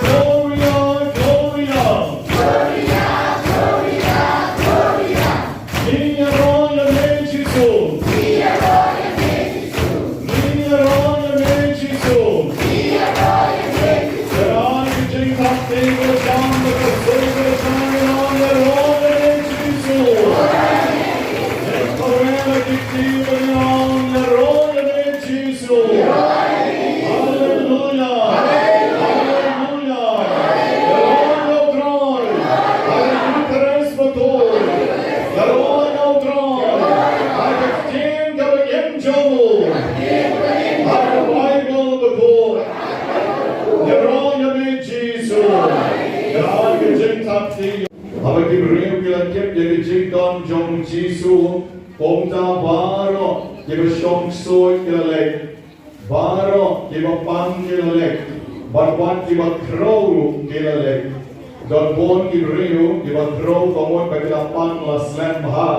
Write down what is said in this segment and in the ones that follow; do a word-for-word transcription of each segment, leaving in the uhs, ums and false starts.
Gloria, Gloria. Ngi ïaroh ïa me Jisu. Ngi ïaroh ïa me Jisu. Ngi ïaroh ïa me Jisu. Ngi ïaroh ïa me Jisu. Ïa ki jingthap ti ba jam ba ka soi ba jam, ngi ïaroh ïa me Jisu. Ïa ka rem ba ki ti ba jam, ngi ïaroh ïa me Jisu. Haleluya. Haleluya. Ïaroh ïa U Trai. Ha ka Eucharist ba khuid. Ïaroh ïa U Trai. Ha ka ktien kaba im jong u. Ha ka Baibl ba khuid. Ïaroh ïa me Jisu. Ïa ka jingthap ti. Haba ki briew ki la tip ïa ka jingdon jong u Jisu, kumta baroh kiba shong ksuid ki la leit. Baroh kiba pang ki la leit, bad wat kiba khrew ruh ki la leit. Don bun ki briew kiba khrew, ka mut ba ki la pang la slem bha,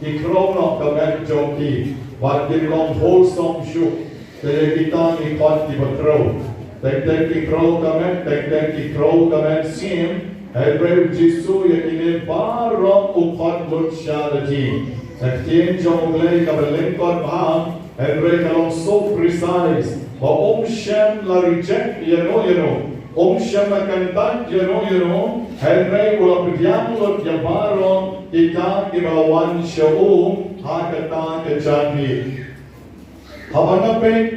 ki khrew noh ka met jong ki, bad ki long wholesome shuh. Te ïa kita ngi khot kiba khrew. Teng teng ki khrew ka met, teng teng ki khrew ka met syiem. Hynrei u Jisu ïa kine baroh u khot lut sha lade. Ka ktien jong U Blei kaba lyngkot bha, hynrei ka long so precise ba um shym la reject ïano ïano, um shym la kyntait ïano ïano, hynrei u la pdiang lut ïa baroh kita kiba wan sha u ha kata ka jaka. Haba nga peit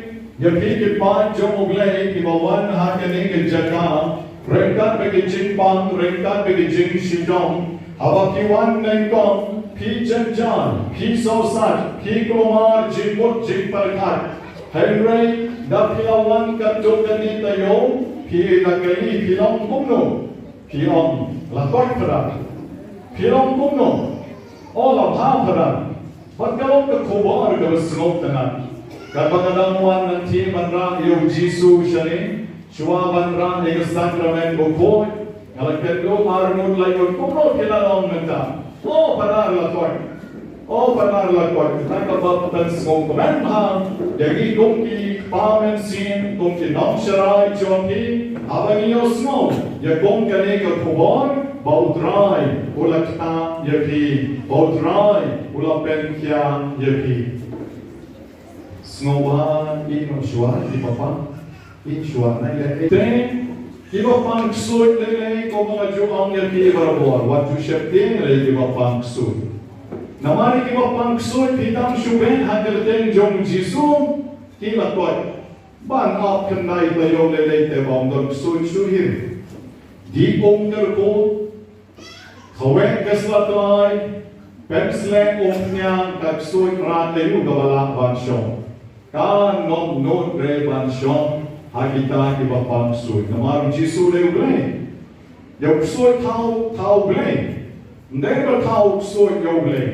ïa phi ki paid jong U Blei kiba wan ha kane ka jaka, ryngkat bad ki jingpang, ryngkat bad ki jingshitom, haba phi wan nyngkong, phi jynjar, phi sngewsat, phi kulmar jingmut jingpyrkhat. Hynrei da phi la wan katto katne taïew, phi da kylli, phi long kumno? Phi ong, la koit Phadar. Phi long kumno? O, la bha Phadar. Bad ka long ka khubor kaba sngewtynnat. Katba nga dang wan na thim ban rah ïa u Jisu shane, shuwa ban rah ïa ka sakramen bakhuid, nga la kynduh arngut la ïathuh, kumno phi la long mynta? O Phadar, la koit. O Phadar, la koit. Kata kaba pynsngewkmen bha ïa ngi kum ki kpa mynsiem, kum ki nongsharai jong phi, haba ngi ïohsngew ïa kum kane ka khubor ba U Trai u la ktah ïa phi, ba U Trai u la pynkhiah ïa phi. Sngewbha ïa ngi shuwa kiba pang, ïa shuwa na ïa. Te kiba pang ksuid lei lei, kumba nga ju ong ïa phi barabor, wat ju sheptieng lei kiba pang ksuid. Namar ïa kiba pang ksuid phi tang shu beh ha ka kyrteng jong u Jisu, ki la koit. Ban ap khyndai taïew lei lei te ba ym don ksuid shuh hi. Dih um kyrkhu, khawiah ka sla tlai, pynsleh um khñiang, ka ksuid rah te ruh kaba lah ban shong. Kan ym nud re ban shong ha kita kiba pang ksuid. Namar u Jisu dei U Blei. Ïa u ksuid thaw, thaw U Blei. Ym dei ba thaw u ksuid ïa U Blei.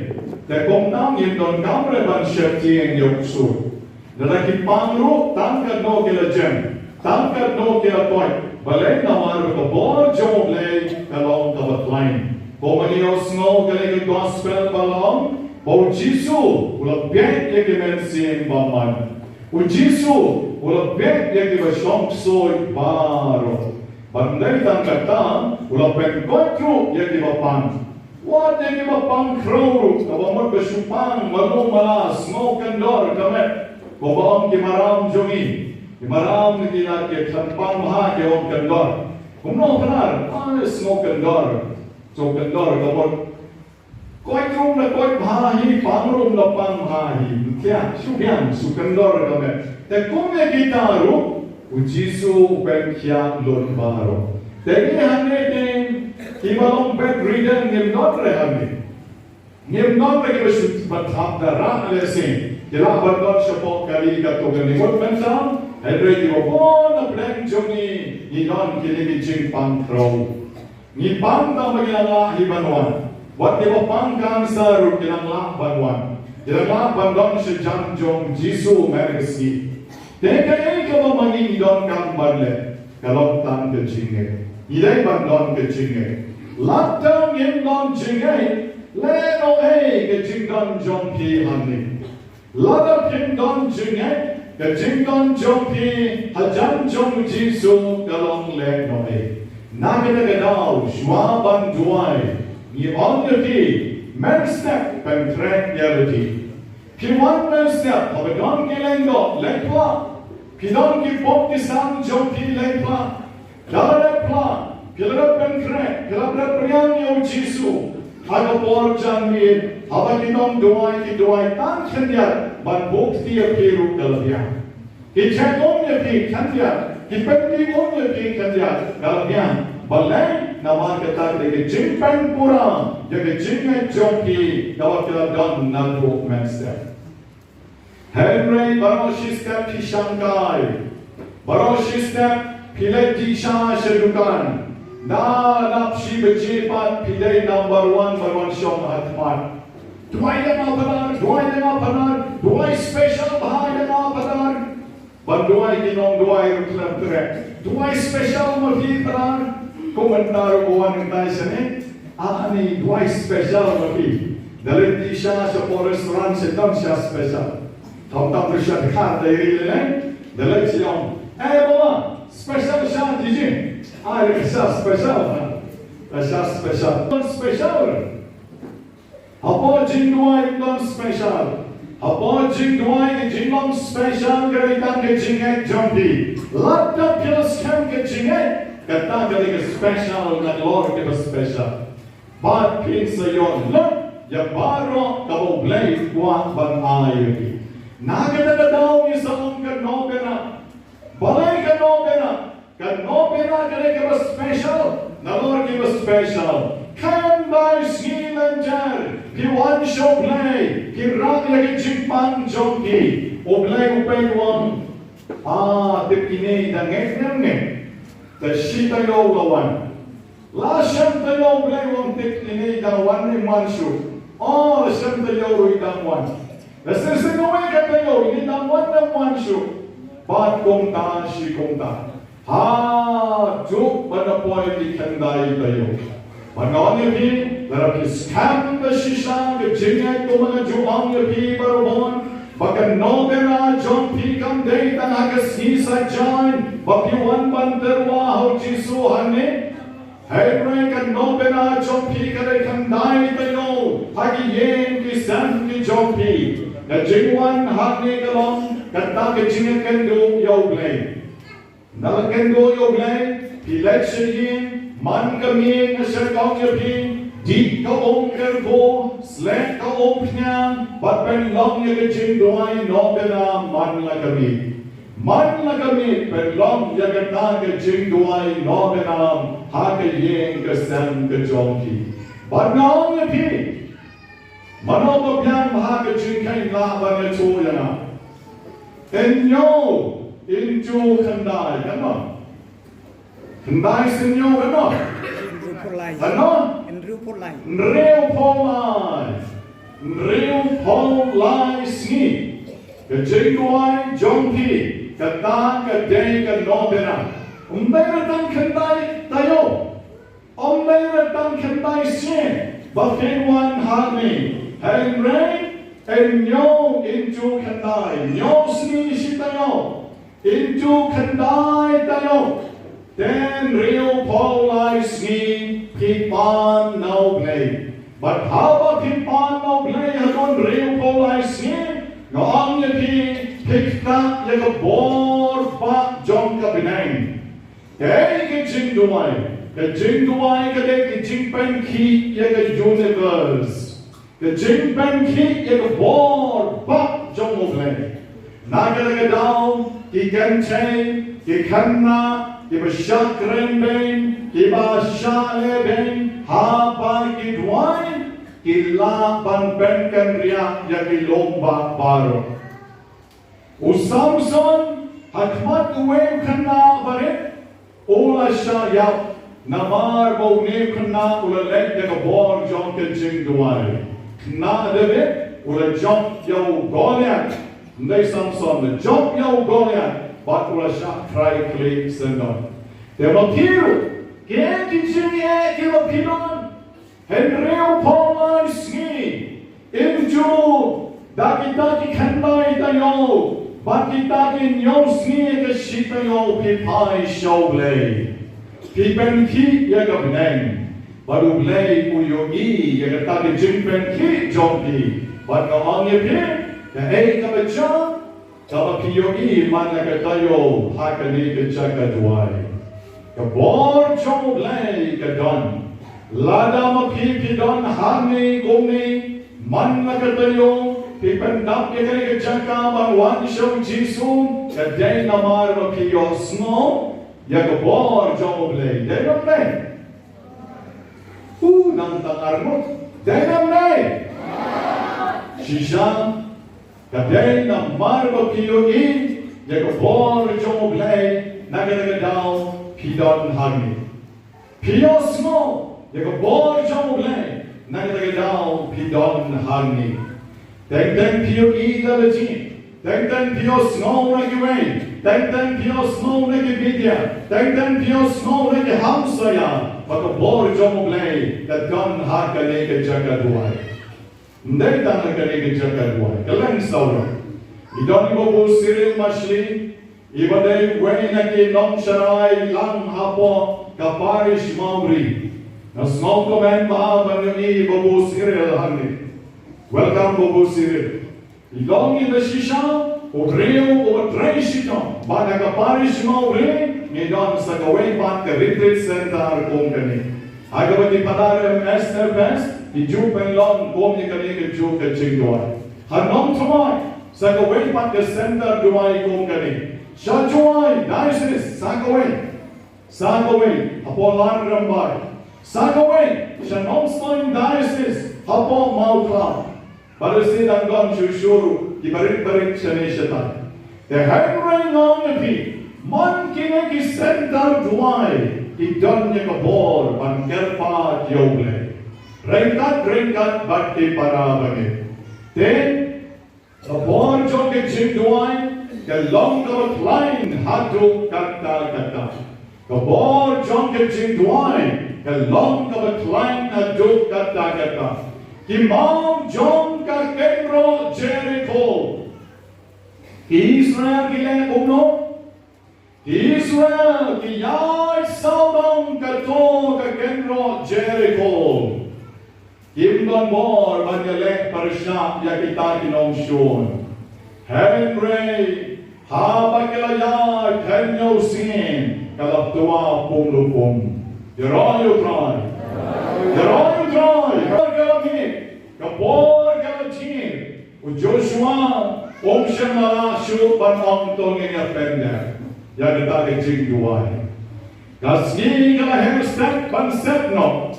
Te kumta ngim donkam re ban sheptieng ïa u ksuid. Lada ki pang ruh tang katno ki la jem. Tang katno ki la koit, balei? Namar ba ka bor jong U Blei ka long kaba khlaiñ. Kumba ngi ïohsngew kane ka gospel ba long ba U Jisu u la beit ïa ki mynsiem bymman. U Jisu u la beit ïa kiba shong ksuid baroh. Bad ym dei tang katta, u la pynkoit ruh ïa kiba pang. Wat ïa kiba pang khrew ruh, kaba mut ba shu pang malu mala, sngew kyndor ka met. Kumba ong ki maram jong ngi, ki maram na ki lad ki khlem pang bha ki ong kyndor. Kumno Phadar? Ai, sngew kyndor. Sngew kyndor ka mut. Koit ruh ym da koit bha hi, pang ruh ym da pang bha hi. Ym thiah, shu biang, shu kyndor ka met. Te kum ïa kita ruh, U Jisu u pynkhiah lut baroh. Te ngi hangne te, kiba long bedridden ngim don re hangne. Ngim don re kiba shu, ba thap da rah lehse. Ki lah ban don shapoh kali katto katne ngut mynta. Hynrei kiba bun na pdeng jong ngi, ngi don kine ki jingpang khrew. Ngi pang tang ba ngi nang lah hi ban wan. Wat kiba pang cancer ruh ki nang lah ban wan. Ki nang lah ban don shajan jong U Jisu mynta ka sngi. Te kaei kaba ma ngi ngi donkam ban leh? Ka long tang ka jingngeit. Ngi dei ban don ka jingngeit. Lada ngim don jingngeit, lehnohei ka jingdon jong phi hangne. Lada phim don jingngeit, ka jingdon jong phi hajan jong U Jisu ka long lehnohei. Na kata ka daw, shuwa ban duwai, ngi ong ïa phi, mynstep pynkhreh ïa lade. Phi wan mynstep, haba don ki lyngdoh, leit phla. Phi don ki pop ki sam jong phi, leit phla. Da la dep phla, phi la dep pynkhreh, phi la dep riang ïa U Jisu. Ha ka por janmiet, haba ki nongduwai ki duwai tang khyndiat, ban buh kti ïa phi ruh ka la biang. Ki check um ïa phi khyndiat, ki pynti um ïa phi khyndiat, ka la biang. Balei? Namar kata ka dei ka jingpynpura ïa ka jingngeit jong phi, kaba phi la don naduh mynstep. Hynrei baroh shi step phi shangkai. Baroh shi step phi leit dih sha sha dukan. Da dap shi baje pat phi dei number one, number one shong ha khmat. Duwai ïa nga Phadar, duwai ïa nga Phadar, duwai special bha ïa nga Phadar. Ban duwai ki nongduwai ruh khlem treh. Duwai special ma phi Phadar. Kumta ruh wan ngi tai shane. Ani duwai special ma phi. Da leit dih sha shapoh restaurant sha tang sha special. Tam tam ruh sha dkhar da ri lei lei. Da leit sha ong, eh, mama, special sha jiji. Ai, sha special. Da sha special. Special. Hapoh jingduwai don special. Hapoh jingduwai ka jinglong special ka dei tang ka jingngeit jong phi. Lada phi la skhem ka jingngeit, kata ka dei ka special na ka lor kaba special. Bad phin sa ïoh lut ïa baroh kaba U Blei u kwah ban ai ïa phi. Na kata ka daw ngi sa ong ka novena. Balei ka novena? Ka novena ka dei kaba special, nalor kiba special. Khyndai sngi lynter, phi wan sha U Blei, phi rah ïa ka jingpang jong phi. U Blei u peit u ong, ah, tip ine i dang ngeit ne em ngeit. Te shi taïew la wan. La shem taïew U Blei u ong tip ine i dang wan ne em wan shuh. Oh, la shem taïew ruh i dang wan. La shisien kawei ka taïew, ine i dang wan ne em wan shuh. Bad kumta shi kumta. Haduh ba la poi ki khyndai taïew. Bad nga ong ïa phi, lada phi skhem ba shisha ka jingngeit kumba nga ju ong ïa phi baroh, ba ka novena jong phi kam dei tang ha ka sngi Saitjaiñ, ba phi wan ban tyrwa ha U Jisu hangne. Hynrei ka novena jong phi ka dei khyndai taïew ha ki ïing ki sem ki jong phi. Ka jingwan hangne ka long kata ka jingïakynduh ïa U Blei. Nalor kynduh ïa U Blei, phi leit sha ïing, man ka miet nga sa ong ïa phi, dih ka umkyrkhu, sleh ka umphniang, bad pynlong ïa ka jingduwai novena man la ka miet. Man la ka miet, pynlong ïa kata ka jingduwai novena ha ka ïing ka sem ka jong phi. Bad nga ong ïa phi, mano ba biang bha ka jingkheiñ lah ban ïathuh ïa nga. Hynñiew into khyndai, kan long? Khyndai sien hynñiew, kan long? Hynriewphew lai. Kan long? Hynriewphew lai. Hynriewphew lai. Hynriewphew lai sngi. Ka jingduwai jong phi. Kata ka dei ka nongpynïaid. Ym dei re tang khyndai taïew. Ym dei re tang khyndai sngi ba phin wan hangne. Hynrei hynñiew into khyndai, hynñiew sngi shi taïew into khyndai taïew, te hynriew phew lai sngi phi pan na U Blei. Bad haba phi pan na U Blei ha ka hynriew phew lai sngi, nga ong ïa phi, phi ktah ïa ka bor bah jong ka bneng. Kaei ka jingduwai? Ka jingduwai ka dei ka jingpynkhih ïa ka universe. Ka jingpynkhih ïa ka bor bah jong U Blei. Na kata ka daw, ki kynthei, ki khynnah, kiba shah kren beiñ, kiba shah leh beiñ, haba ki duwai, ki lah ban pynkynriah ïa ki long bah baroh. U Samson, ha khmat uwei u khynnah barit, u la shah ïap, namar ba une u khynnah u la leit da ka bor jong ka jingduwai. Khynnah David, u la jop ïa u Goliath. Ym dei Samson, la jop ïa u Goliath, bad u la shah trai khlieh syndon. Te ma phi ruh, kiei ki jingeh kiba phi don? Hynriew phew lai sngi, into da kita ki khyndai taïew, bad kita ki hynñiew sngi ka shi taïew phi phai sha U Blei. Phi pynkhih ïa ka bneng. Bad U Blei u ïohi ïa kata ka jingpynkhih jong phi. Bad nga ong ïa phi, kaei kaba jia, kaba phi ïohi man la ka taïew ha kane ka jaka duwai. Ka bor jong U Blei ka don. Lada ma phi phi don hangne kumne, man la ka taïew phi pyndap ïa kane ka jaka ban wan sha U Jisu, ka dei namar ba phi ïohsngew ïa ka bor jong U Blei. Dei ne ym dei? U nang tang arngut. Dei ne ym dei? Shisha, ka dei namar ba phi ïohi ïa ka bor jong U Blei na kata ka daw phi don hangne. Phi ïohsngew ïa ka bor jong U Blei na kata ka daw phi don hangne. Teng teng phi ïohi da la jingim. Teng teng phi ïohsngew na kiwei. Teng teng phi ïohsngew na ki media. Teng teng phi ïohsngew na ki hamsaïa ba ka bor jong U Blei ka don ha kane ka jaka duwai. Ym dei tang ha kane ka jaka duwai, ka leng saw ruh. I don i Babu Cyril Mashli, iba dei uwei na ki nongsharai lang hapoh ka parish Mawbri. Nga sngewkmen bha ban ïohi i Babu Cyril hangne. Welcome Babu Cyril. I long i ba shisha u briew uba trei shitom ba na ka parish Mawbri ngi don sa kawei pat ka retreat center kum kane. Ha kaba ki Padar M S F S ki ju pynlong kum ïa kane kajuh ka jingduwai. Ha Nongthymmai sa kawei pat ka center duwai kum kane. Sha Jowai Diocese sa kawei. Sa kawei hapoh Lad Rymbai. Sa kawei sha Nongstoiñ Diocese hapoh Mawklam. Bad lehse dang don shuh shuh ruh ki barit barit shane shatai. Te hynrei nga ong ïa phi, man kine ki center duwai ki don ïa ka bor ban kyrpad ïa U Blei ryngkat ryngkat bad ki para bangeit. Te ka bor jong ka jingduwai ka long kaba khlaiñ haduh katta katta. Ka bor jong ka jingduwai ka long kaba khlaiñ haduh katta katta. Ki maw jong ka kynroh Jerikho. Ki Israel ki leh kumno? Ki Israel ki ïaid sawdong kato ka kynroh Jerikho. Kim don bor ban ïaleh pyrshah ïa kita ki nongshun. Hynrei haba ki la ïaid hynñiew sngi ka la twa pung lupung. Ïaroh ïa U Trai. Ïaroh ïa U Trai. Ka la mih, ka bor ka la jngi. U Joshua um shym la lah shuh ban ong to ngin ïa pyndep ïa kata ka jingduwai. Ka sngi ka la her step ban set noh.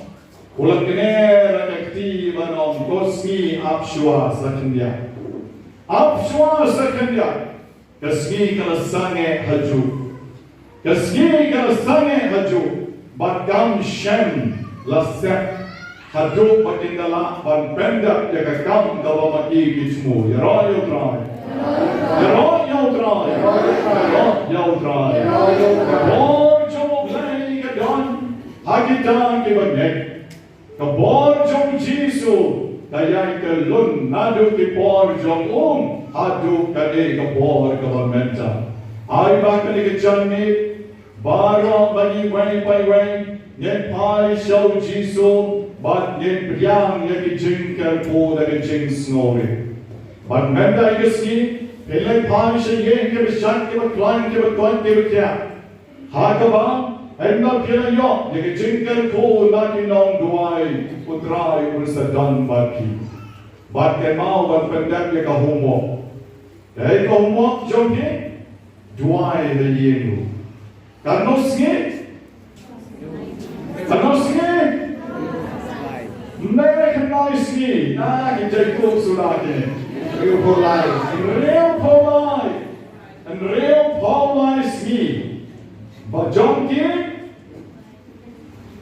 U la kner ha ka kti ban ong, ko sngi ap shuwa sa khyndiat. Ap shuwa sa khyndiat. Ka sngi ka la sangeh hajuh. Ka sngi ka la sangeh hajuh, bad kam shem la sep haduh ba kin da lah ban pyndep ïa ka kam kaba ma ki ki thmu. Ïaroh ïa U Trai. Ïaroh ïa U Trai. Ïaroh ïa U Trai. Ka bor jong U Blei ka don ha kita kiba ngeit. Ka bor jong U Jisu ka ïai kyllon naduh ki por jong u haduh katei ka por kaba mynta. Ai ba kane ka janmiet baroh ba ngi wei pa wei ngin phai sha U Jisu bad ngin pdiang ïa ki jingkyrkhu da ki jingsngewrit. Bad mynta ïa ka sngi phin leit phai sha ïing kiba shait kiba khlaiñ kiba koit kiba khiah. Ha kaba ynda phi la ïoh ïa ka jingkyrkhu na ki nongduwai, U Trai un sa don bad phi. Bad kynmaw ban pyndep ïa ka homework. Dei ka homework jong phi, duwai ha ïing ruh. Katno sngi? Katno sngi? Ym dei khyndai sngi. Na ki Jakob suda ki. Hynriewphew lai. Hynriewphew lai. Hynriewphew lai sngi. Ba jong ki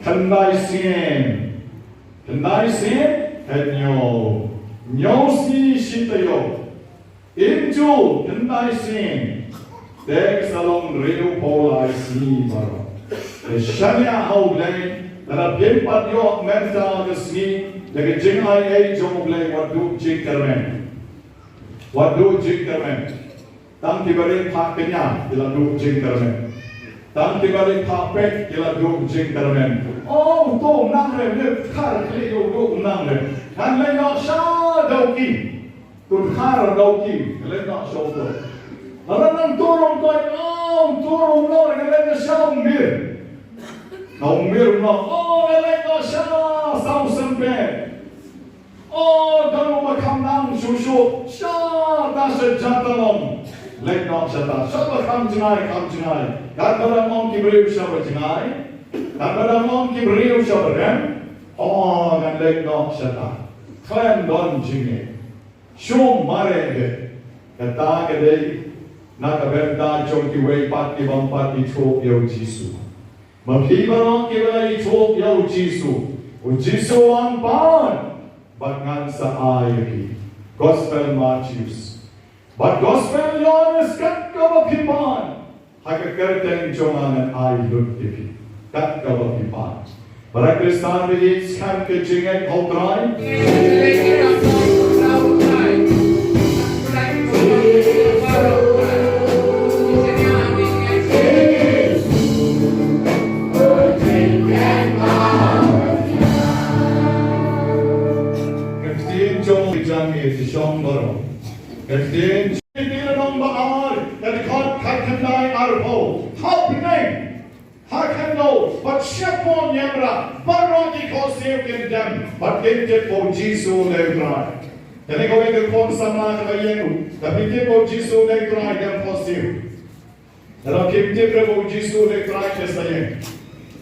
khyndai sien. Khyndai sien hynñiew. Hynñiew sngi shi taïew. Into khyndai sien. Te ka sa long hynriewphew lai sngi baroh. Te shaniah ha U Blei, lada phim pat ïoh mynta ka sngi da ka jingaiei jong U Blei, wat duh jingkyrmen. Wat duh jingkyrmen. Tang kiba rit phah kñia ki la duh jingkyrmen. Tang kiba rit phah peit ki la duh jingkyrmen. Oh, to nang re, ne khar kli yo duh nang re. Ngan leit noh sha Dawki. Tun khar Dawki, leit noh sha uto. Lada nang turung koi, oh, turung noh, ngan leit noh sha Umir. Na Umir noh, oh, ngan leit noh sha South Sempeh. Oh, don uba kham nang shuh shuh, sha ta sha Jatalong. Leit noh sha ta, sha ba kham jngai, kham jngai. Katba dang ong ki briew sha ba jngai. Katba dang ong ki briew sha ba rem. Oh, ngan leit noh sha ta. Khlem don jingeh. Shu mareh beit. Kata ka dei na ka bynta jong kiwei pat ki bym pat ithuh ïa U Jisu. Ma phi baroh kiba la ithuh ïa U Jisu, U Jisu u ong pan, bad ngan sa ai ïa phi. Gospel Mathaios. Bad Gospel Ïoannis, kat kaba phi pan, ha ka kyrteng jong nga ngan ai lut ïa phi. Kat kaba phi pan. Para Khristan ba ïeit, sngap ka jingngeit ha U Trai. Ka ktien jong ka jingngeit ka shong baroh. Ka ktien jong ka ktien nong ba ar, ka dkhot khatkhyndai arphew. Hapdeng ha khyndew bad shapoh niamra baroh ki khohsiew kin dem bad kin tip ba U Jisu u dei U Trai. Kane kawei ka khun samla kaba ïeng ruh, da phi tip ba U Jisu u dei U Trai, dem khohsiew. Lada phim tip re ba U Jisu u dei U Trai, te sa ïeng.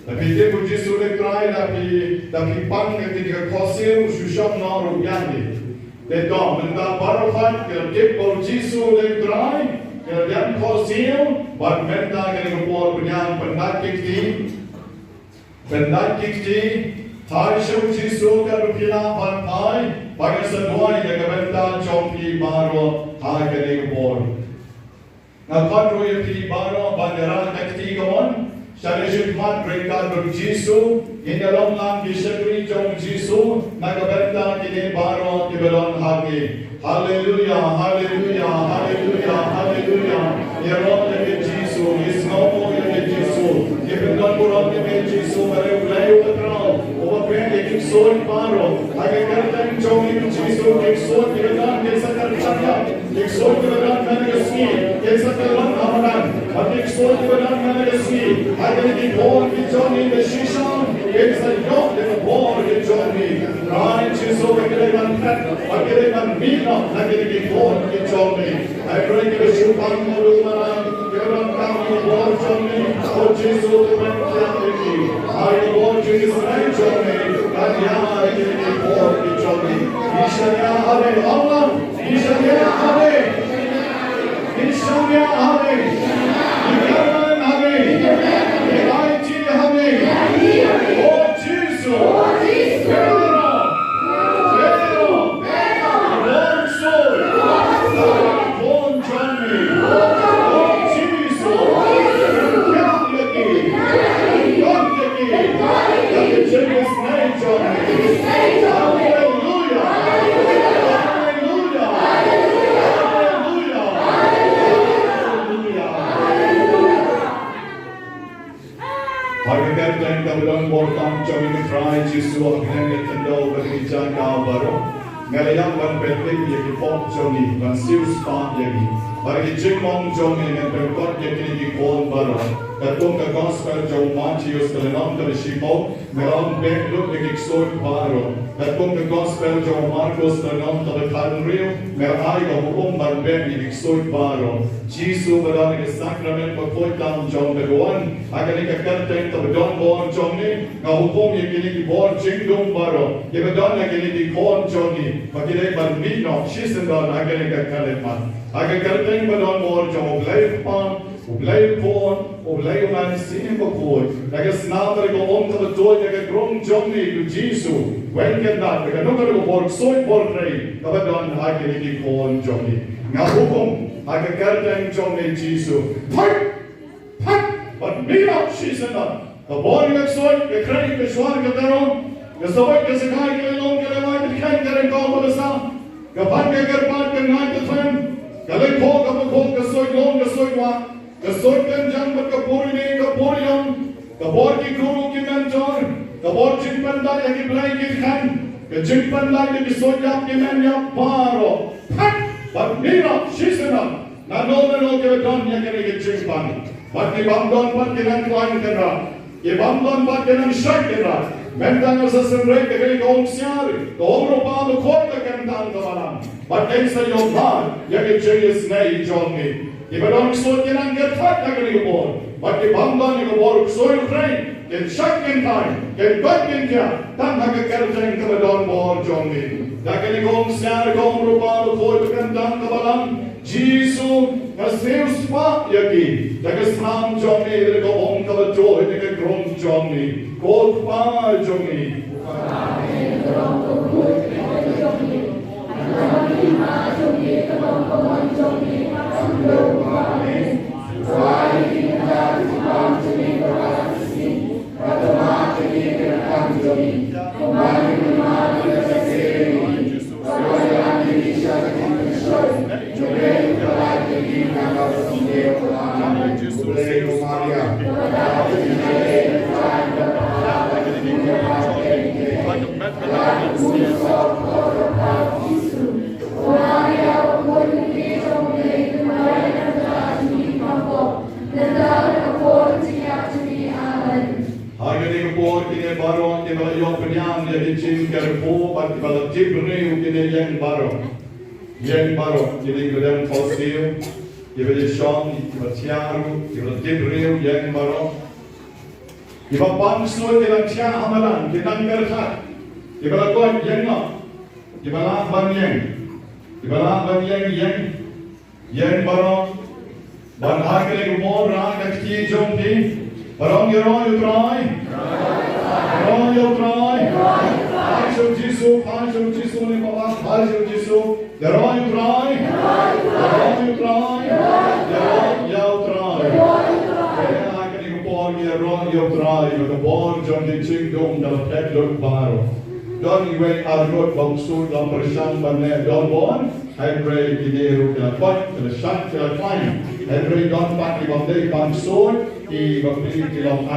Da phi tip ba U Jisu u dei U Trai, da phi, da phi pang ïa kine ki khohsiew, shu shong noh ruh ïa ki. Te to, mynta baroh pat ki la tip ba U Jisu u dei U Trai, ki la dem khohsiew, bad mynta kane ka por pynïaid pyndait ki kti. Pyndait ki kti, phai sha U Jisu katba phi lah ban phai, ba ngan sa duwai na ka bynta jong phi baroh ha kane ka por. Nga khot ruh ïa phi baroh ban ïarap ka kti, come on. Sha ri sha khmat ryngkat bad U Jisu, ngin ïa long lang ki shakri jong U Jisu na ka bynta kine baroh kiba don hangne. Haleluya, haleluya, haleluya, haleluya. Ïaroh ïa U Jisu, ngi sngewthuh ïa U Jisu. Ngi pyndonkam ïa U Jisu, ba U Blei u khraw, uba pynïaid ïa ki ksuid baroh. Ha ka kyrteng jong U Jisu, ki ksuid kiba don kin sa kyrshang ïa. Ki ksuid kiba don ha kane ka sngi, kin sa kyllon ha madan. Bad ki ksuid kiba don ha kane ka sngi, ha kine ki por ki jong ngi ba shisha, kin sa ïoh ïa ka bor ki jong ngi. Trai Jisu, ba ki dei ban phet, ba ki dei ban mih noh na kine ki por ki jong ngi. Ai pray kiba shu pang, ma lum ma ram, kiba donkam ïa ka bor jong ngi, O Jisu, to pynkhia ïa ki. Ai ka bor jong ngi, sngi jong ngi, kan ïa kine ki por ki jong ngi. Ngi shaniah ha me, Allah. Ngi shaniah ha me. Ngi shaniah ha me. Ngi kyrmen ha me. Ngi aiti ha me. O Jisu. Pero. Pero. Pero. Ha ka kyrteng kaba don bor tam jong ngi, ko Trai Jisu, ha ka bneng ne khyndew bad ki jaka baroh, nga la ïap ban pynleit ïa ki pop jong ngi, ban siew spah ïa ngi. Bad ki jingmong jong ngi ngan pynkut ïa kine ki khun baroh. Katkum ka gospel jong u Mathaios ka lynnong kaba shiphew, nga la ong beh lut ïa ki ksuid baroh. Katkum ka gospel jong u Markos ka lynnong kaba khathynriew, nga la ai ka hukum ban beh ïa ki ksuid baroh. Jisu ba don ha ka sakramen bakhuid tam jong ka duwan, ha kane ka kyrteng kaba don bor jong ngi, nga hukum ïa kine ki bor jingdum baroh kiba don ha kine ki khun jong ngi, ba ki dei ban mih noh shisyndon ha kane ka khyllipmat. Ha ka kyrteng ba don bor jong U Blei Kpa, U Blei Khun, U Blei U Mynsiem Bakhuid, da ka snam bad ka um kaba tuid na ka rung jong ngi, ko Jisu, weng kyndat da kano kano ka bor ksuid bor khrei kaba don ha kine ki khun jong ngi. Nga hukum ha ka kyrteng jong ngi Jisu, phai! Phai! Bad mih noh shisyndon. Ka bor ka ksuid, ka khrei ka shuwa ka tyrwa, ka sawei ka sahkai, ka lailong ka lawei, ka kheiñ ka ryngkaw ka basah, ka ban ka kyrpad, ka ngait ka khlem, ka lyngkhuh ka bakhuh, ka suid lum ka suid wah, ka suid kynjang bad ka puriane ka puriong, ka bor ki guru ki mentor, ka bor jingpyndait ïa ki blei ki khein, ka jingpyndait ïa ki suid ïap ki men ïap baroh, phai! Bad mih noh shisyndon. Nano nano kiba don ïa kane ka jingpang, bad ki bym don pat ki nang khlaiñ kynrad, ki bym don pat ki nang shait kynrad. Mynta nga sa synreit da kane ka umsiar, ka umrupa bakhuid, ka kyntang ka balang, bad kein sa ïoh mad ïa ka jingisynei jong ngi. Kiba don ksuid ki nang kyrpad na kane ka bor, bad ki bym don ïa ka bor ksuid khrei, kin shait kin thait, kin koit kin khiah tang ha ka kyrteng kaba don bor jong ngi. Da kane ka umsiar, ka umrupa bakhuid, ka kyntang ka balang, Jisu, nga siew spah ïa ki da ka snam jong ngi, da ka um kaba tuid na ka rung jong ngi, ko Kpa jong ngi. Ha kane ka por kine baroh kiba la ïoh pynïaid ïa ki jingkyrkhu bad kiba la tip briew, kine ïeng baroh. Ïeng baroh, kine kiba don khuslai, kiba ïashong, kiba thiah ruh, kiba la tip briew, ïeng baroh. Kiba pang ksuid ki la thiah ha madan, ki nang kyrkhat. Kiba la koit, ïeng noh. Kiba lah ban ïeng, kiba lah ban ïeng, ïeng. Ïeng baroh. Ban ai kane ka bor na ka kti jong phi. Baroh ïaroh ïa U Trai. Ïaroh ïa U Trai. Phai sha U Jisu, phai sha U Jisu ne baba, phai sha U Jisu. Ïaroh ïa U Trai. Ïaroh ïa U Trai. Ïaroh ïa U Trai. Ai kane ka bor ïaroh ïa U Trai, ka bor jong ki jingdum da la phet lut baroh. Don iwei arngut ba ong shu lam pyrshang ban leh don bor. Hynrei kine ruh ki la koit, ki la shait, ki la khlaiñ. Hynrei don pat ki bym dei ban soi, ki bym dei ki long